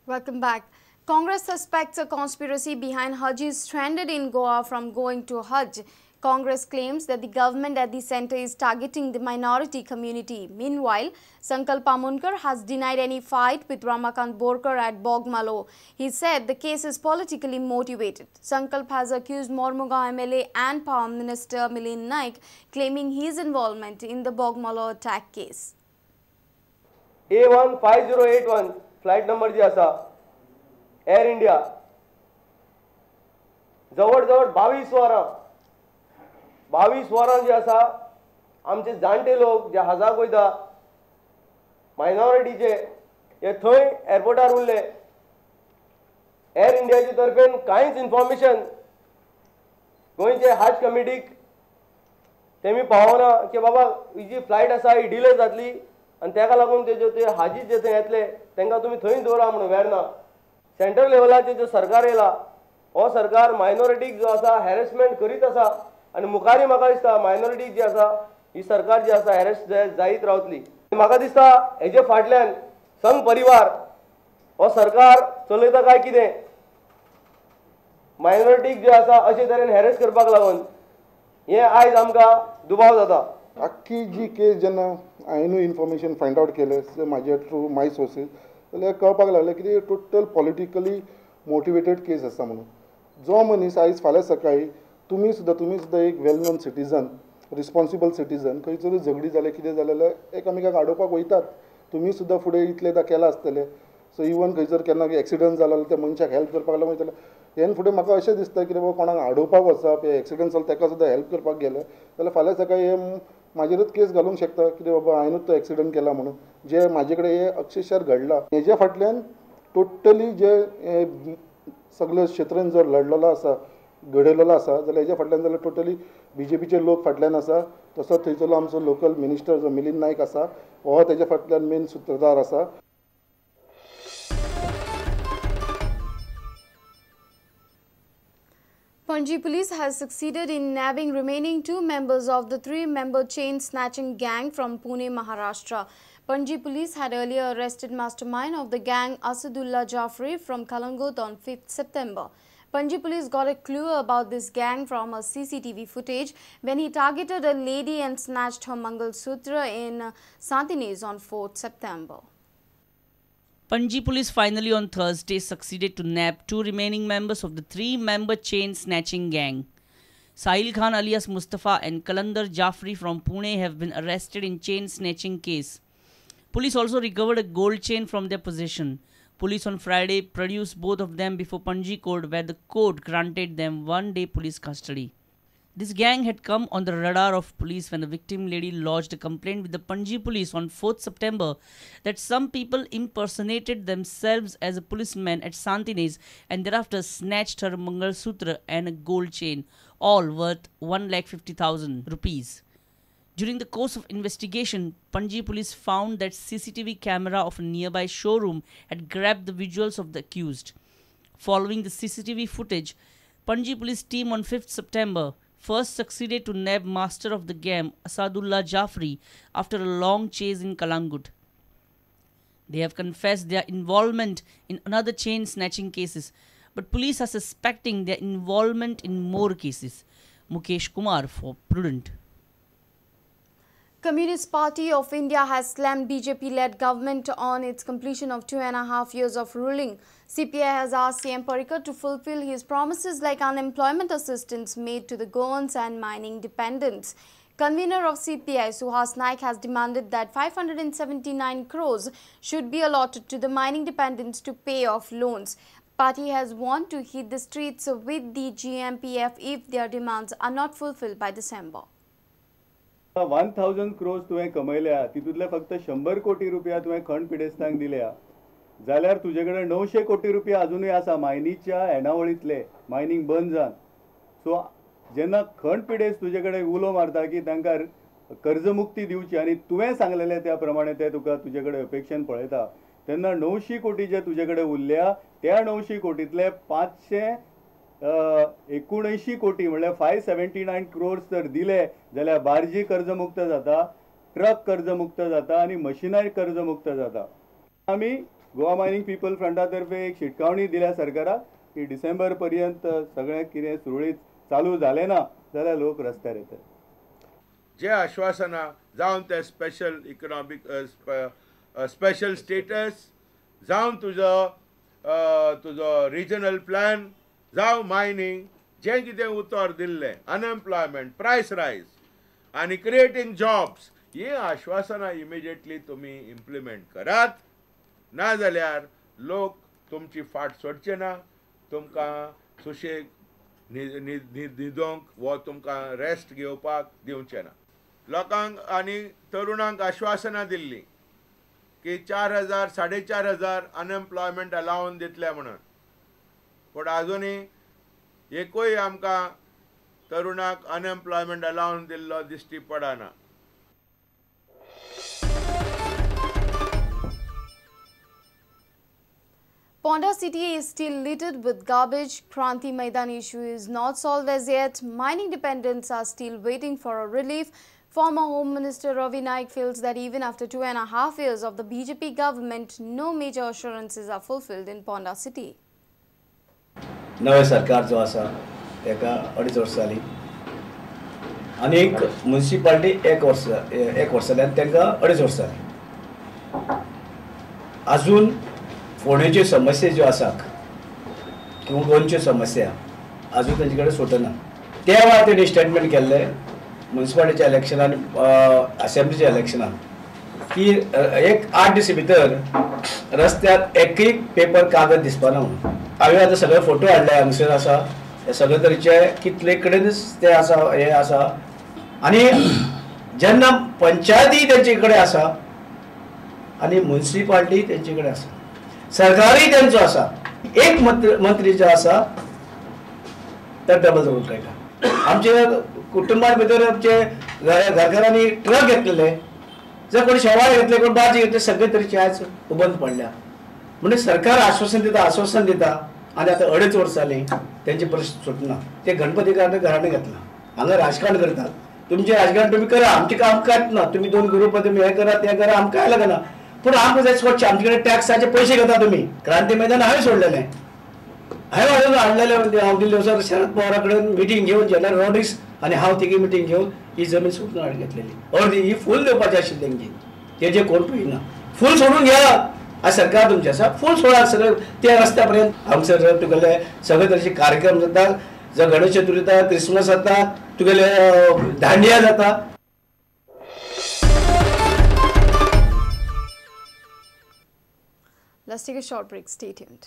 Welcome back. Congress suspects a conspiracy behind Hajis stranded in Goa from going to Hajj. Congress claims that the government at the centre is targeting the minority community. Meanwhile, Sankalp Amonkar has denied any fight with Ramakant Borkar at Bogmalo. He said the case is politically motivated. Sankalp has accused Mormugao MLA and Power Minister Milind Naik, claiming his involvement in the Bogmalo attack case. A15081 flight number जी आसा air India जवळ जवळ 22 वरां 22 वरां जी आसा आमचे जाणटे लोक जे हजाक वयता मायनॉरिटीचे हे थंय एअरपोर्टार उरले. एअर इंडियाचे तर्फेन कांयच इन्फॉर्मेशन गोंयचे हाज कमिटीक तेमी पावना की बाबा ही जी फ्लायट आसा ही डिले जातली आनी तेका लागून तेज्यो ते हाजी जे थंय येतले तांकां तुमी थंय दवरा म्हणून वेर्ना. सेंट्रल लेवलाचेर जो सरकार येयला हो सरकार मायनॉरिटीक जो आसा हॅरेसमेंट करीत आसा आनी मुखारय म्हाका दिसता मायनॉरिटीक जी आसा ही सरकार जी आसा हॅरेस जायत रावतली. म्हाका दिसता हेजे फाटल्यान संघ परिवार हो सरकार चलयता काय कितें, मायनॉरिटीक जे आसा अशे तरेन हॅरेस करपाक लागून हें आयज आमकां दुबाव जाता. आख्खी जी केस जेन्ना हांवें इन्फॉर्मेशन फायंड आवट केलें म्हाजे थ्रू माय सोर्सीस जाल्यार कळपाक लागलें की टोटल पॉलिटिकली मोटिवेटेड केस आसा म्हणून. जो मनीस आयज फाल्यां सकाळीं तुमी सुद्दां एक well known citizen, responsible citizen, खंयसरूय झगडी जालें कितें जालें जाल्यार एकामेकाक आडोवपाक वयतात. तुमी सुद्दां फुडें इतलें केलां आसतलें. सो इवन खंयसर केन्ना एक्सिडंट जालो जाल्यार त्या मनशाक हेल्प करपाक लागून वयतले. हेन फुडें म्हाका अशें दिसता की बाबा कोणाक आडोवपाक वचप, हे एक्सिडंट जालो ताका सुद्दां हेल्प करपाक गेले जाल्यार फाल्यां सकाळीं हे म्हाजेरूच केस घालूंक शकता कितें बाबा हांवेनूच तो एक्सिडंट केला म्हणून. जे म्हाजे कडेन हे अक्षरशः घडलां. हेज्या फाटल्यान टोटली जे सगळे क्षेत्रान जो लढलेलो आसा, घडयलेलो आसा जाल्यार हेज्या फाटल्यान जाल्यार टोटली बीजेपीचे लोक फाटल्यान आसा. तसोच थंयसरलो आमचो लोकल मिनिस्टर जो मिलिंद नायक आसा हो तेज्या फाटल्यान मेन सुत्रधार आसा. Panaji police has succeeded in nabbing remaining 2 members of the 3-member chain snatching gang from Pune, Maharashtra. Panaji police had earlier arrested mastermind of the gang Asadullah Jafri from Calangute on 5th September. Panaji police got a clue about this gang from a CCTV footage when he targeted a lady and snatched her Mangal Sutra in Santinez on 4th September. Panaji police finally on Thursday succeeded to nab 2 remaining members of the 3-member chain snatching gang. Sahil Khan alias Mustafa and Kalandar Jafri from Pune have been arrested in chain snatching case. Police also recovered a gold chain from their possession. Police on Friday produced both of them before Panaji court, where the court granted them 1-day police custody. This gang had come on the radar of police when the victim lady lodged a complaint with the Panaji police on 4th September that some people impersonated themselves as a policeman at Santinez and thereafter snatched her Mangal Sutra and a gold chain, all worth 1,50,000 rupees. During the course of investigation, Panaji police found that CCTV camera of a nearby showroom had grabbed the visuals of the accused. Following the CCTV footage, Panaji police team on 5th September first succeeded to nab master of the gang Asadullah Jafri after a long chase in Calangute. They have confessed their involvement in another chain snatching cases, but police are suspecting their involvement in more cases. Mukesh Kumar for Prudent. Communist Party of India has slammed BJP-led government on its completion of 2.5 years of ruling. CPI has asked CM Parrikar to fulfill his promises like unemployment assistance made to the Goans and mining dependents. Convener of CPI, Suhas Naik, has demanded that 579 crores should be allotted to the mining dependents to pay off loans. Party has warned to hit the streets with the GMPF if their demands are not fulfilled by December. 1000 crores तुवें कमयल्या, तितूंतले फक्त 100 कोटी रुपया तुवें खण पिडेस्तांक दिल्या जाल्यार तुजे कडेन 900 कोटी रुपया अजुनूय आसा मायनीच्या येणावळींतले, मायनींग बंद जावन. सो जेन्ना खण पिडेस्त तुजे कडेन उलो मारता की तांकां कर्जमुक्ती दिवची आनी तुवें सांगलेलें त्या प्रमाणे ते तुका तुजे कडेन अपेक्षेन पळयता, तेन्ना 900 कोटी जे तुजे कडेन उरल्या त्या 900 कोटींतले 579 कोटी म्हणल्यार 579 क्रोर्स जर दिले जाल्यार बार्जी कर्जमुक्त जाता, ट्रक कर्जमुक्त जाता आनी मशिनाय कर्जमुक्त जाता. आमी गोवा मायनिंग पीपल फ्रंटा तर्फे एक शिटकावणी दिल्या सरकाराक की डिसेंबर पर्यंत सगळें कितें सुरळीत चालू जालें ना जाल्यार लोक रस्त्यार येतले. जे आश्वासनां जावन ते स्पेशल इकनॉमीक स्पेशल स्टेटस जावन तुजो तुजो रिजनल प्लॅन जावं मायनींग जें कितें उतर दिल्लें अनएम्प्लॉयमेंट प्रायस रायज आनी क्रिएटींग जॉब्स ही आश्वासनां इमिजिएटली तुमी इम्प्लिमेंट करात, ना जाल्यार लोक तुमची फाट सोडचे ना, तुमकां सुशेग न्हिदोंक वो तुमकां रेस्ट घेवपाक दिवचे ना. लोकांक आनी तरुणांक आश्वासनां दिल्लीं की 4,000 4,500 अनएम्प्लॉयमेंट अलावन्स दितले म्हणून, पूण आजुनूय एकूय आमकां तरुणाक अनएम्प्लॉयमेंट अलावन्स दिल्लो दिश्टी पडना. Ponda city is still littered with garbage. Kranti Maidan issue is not solved as yet. Mining dependents are still waiting for a relief. Former Home Minister Ravi Naik feels that even after 2.5 years of the BJP government, no major assurances are fulfilled in Ponda city. नवे सरकार जो आसा ताका 2.5 वर्सां जालीं आनी एक municipality एक वर्स जालें आनी तांकां 2.5 वर्सां जालीं. आजून फोंडेच्यो समस्या ज्यो आसा किंवा गोंयच्यो समस्या आजून तांचे कडेन सुटना. त्या वेळार तेणी स्टेटमेंट केल्लें म्युनिसिपालिटीच्या इलेक्शनान असेंब्लीच्या इलेक्शनान की एक 8 दीस भितर रस्त्यार एकूय पेपर कागद दिसपाना म्हणून. हांवें आतां सगळे फोटो हाडले हांगसर आसा हे सगळे तरेचे कितले कडेनच ते आसा हे आसा. आनी जेन्ना पंचायती तेंचे कडेन आसा आनी म्युनिसिपालिटी तेंचे कडेन आसा, सरकारय तेंचो आसा, एक मंत्री जो आसा तो डबल रोल खेळटा. आमच्या कुटुंबा भितर आमचे घरघरांनी ट्रक घेतलेले, जर कोणी शेवाळ घेतले, कोण बाजी घेतले, सगळे तरेचे आयज बंद पडल्या. म्हणजे सरकार आश्वासन दिता आश्वासन दिता आनी आतां 2.5 वर्सां जालीं तेंचे प्रश्न सुटना. ते गणपती घराणे घेतला हांगा राजकारण करतात. तुमचें राजकारण तुमी करा, आमचें काम कांयच ना. तुमी 2 ग्रुप तुमी हें करा तें करा, आमकां काय लागना. पूण आमकां जाय स्वच्छ. आमचे कडेन टॅक्साचे पयशे घेता तुमी. क्रांती मैदान हांवें सोडलेलें, हांवें हाडलेलें. हांव दिल्ले वचून शरद पवारा कडेन मिटींग घेवन जनरल रॉड्रिग्स आनी हांव तिगी मिटींग घेवन ही जमीन सोडून हाडून घेतलेली. अर्दी ही फूल दिवपाची आशिल्ली तेंची, तेजे कोण पळयना. फूल सोडून घ्या, आज सरकार तुमचें आसा, फूल सोडा सगळे त्या रस्त्या पर्यंत. हांगसर तुगेले सगळे तरेचे कार्यक्रम जाता, जर गणेश चतुर्थी जाता, क्रिसमस जाता, तुगेले दांडिया जाता. Let's take a short break. Stay tuned.